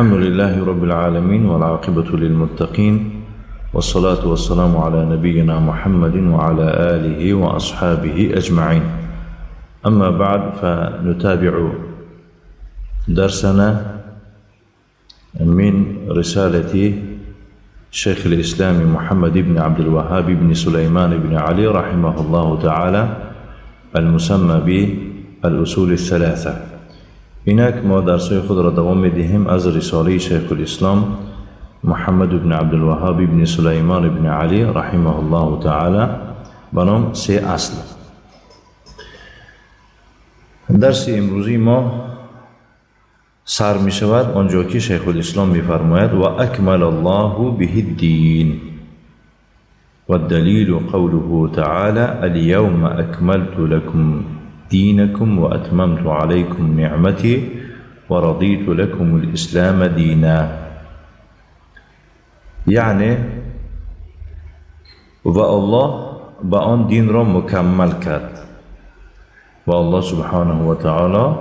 الحمد لله رب العالمين والعاقبة للمتقين والصلاة والسلام على نبينا محمد وعلى آله وأصحابه أجمعين. أما بعد، فنتابع درسنا من رسالة شيخ الإسلام محمد بن عبد الوهاب بن سليمان بن علي رحمه الله تعالى المسمى بالأصول الثلاثة. اینک ما درس‌های خود را دوام می‌دهیم از رساله شیخ الاسلام محمد بن عبدالوهاب بن سلیمان بن علی رحمه الله تعالی به نام سه اصل. درس امروزی ما سر می شود آنجا که شیخ الاسلام می فرماید و اکمل الله به الدین والدلیل قوله تعالی اليوم اکملت لكم دينكم وأتممت عليكم نعمتي ورضيت لكم الإسلام دينا. یعنی و الله به آن دین را مکمل کرد و الله سبحانه و تعالی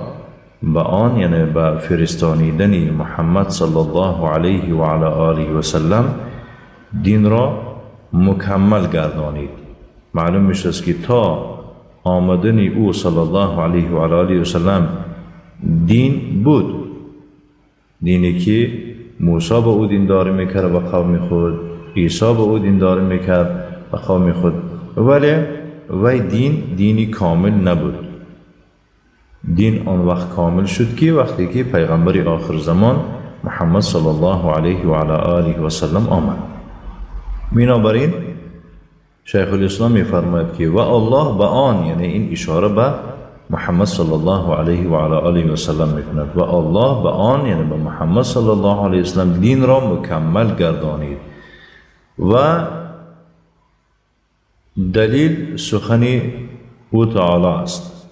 به آن، یعنی به فرستانیدن محمد صلی الله علیه و علی آله و سلم، دین را مکمل گردانید. معلوم میشه که تا آمدن او صلی الله علیه و آله و سلم دین بود، دینی که موسی به او دینداری میکرد و قوم خود، عیسی به او دینداری میکرد و قوم خود، ولی وی دین دینی کامل نبود. دین آن وقت کامل شد که وقتی که پیغمبر آخر زمان محمد صلی الله علیه و علی آله و سلم آمد. بنابراین شیخ الاسلام میفرماید که و الله به آن، یعنی این اشاره به محمد صلی الله علیه و علی آله و سلم میکند، و الله به آن، یعنی به محمد صلی الله علیه و سلم، دین را مکمل گردانید. و دلیل سخن او تعالی است.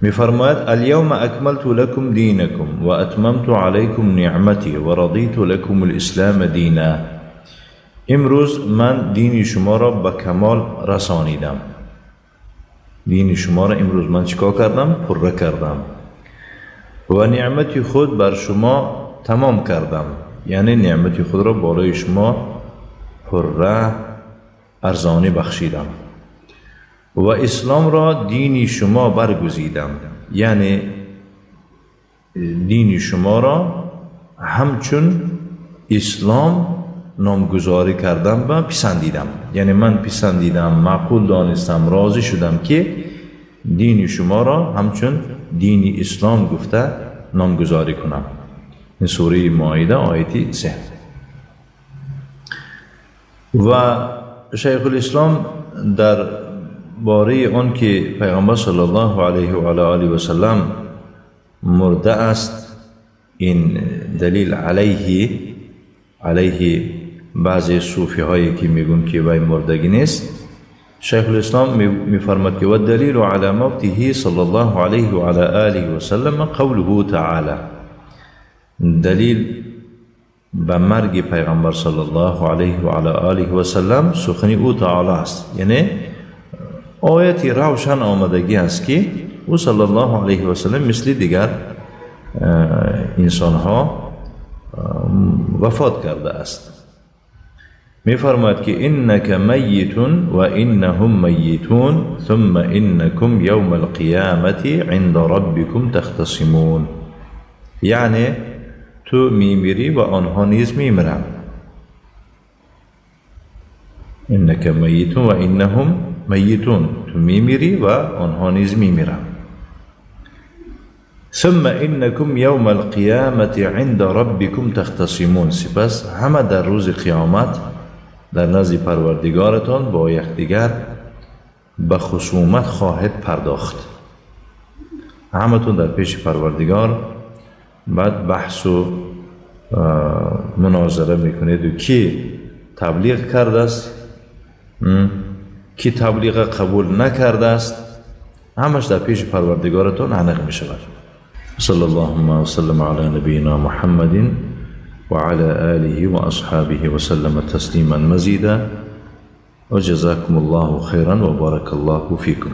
میفرماید الیوم اکملت لکم دینکم و اتممت علیکم نعمتی و رضیت لکم الاسلام دینا. امروز من دین شما را به کمال رسانیدم. دین شما را امروز من چیکار کردم؟ پره کردم و نعمت خود بر شما تمام کردم، یعنی نعمت خود را بالای شما پره ارزانی بخشیدم و اسلام را دین شما برگزیدم، یعنی دین شما را همچون اسلام نامگذاری کردم و پسندیدم، یعنی من پسندیدم، معقول دانستم، راضی شدم که دین شما را همچون دین اسلام گفته نامگذاری کنم. این سوره مائده آیه 3. و شیخ الاسلام در باره آن که پیغمبر صلی الله علیه و علی آله و سلم مرده است، این دلیل علیه بعضی صوفی هایی که میگن که وی مردگی نیست، شیخ الاسلام میفرماد که و دلیل علی موته صلی الله علیه و علی آله و سلم قوله تعالی. دلیل به مرگ پیغمبر صلی الله علیه و علی آله و سلم سخن او تعالی است، یعنی آیتی روشن آمدگی است که او صلی الله علیه و سلم مثل دیگر انسان ها وفات کرده است. میفرماید که انک میت و انهم میتون ثم انکم یوم القیامة عند ربکم تختصمون. یعنی تو میمیری و آنها نیز میمیرند. انک میت و انهم میتون، تو میمیری و آنها نیز میمیرند. ثم انکم یوم القیامة عند ربکم تختصمون. سپس همه در روز قیامت در نزد پروردگارتان با یکدیگر به خصومت خواهید پرداخت. همتون در پیش پروردگار بعد بحث و مناظره میکنید و کی تبلیغ کرده است، کی تبلیغ قبول نکرده است، همش در پیش پروردگارتان عنق میشود. صلی الله وسلم علی نبینا محمد وعلى آله وأصحابه وسلم تسليما مزيدا وجزاكم الله خيرا وبارك الله فيكم.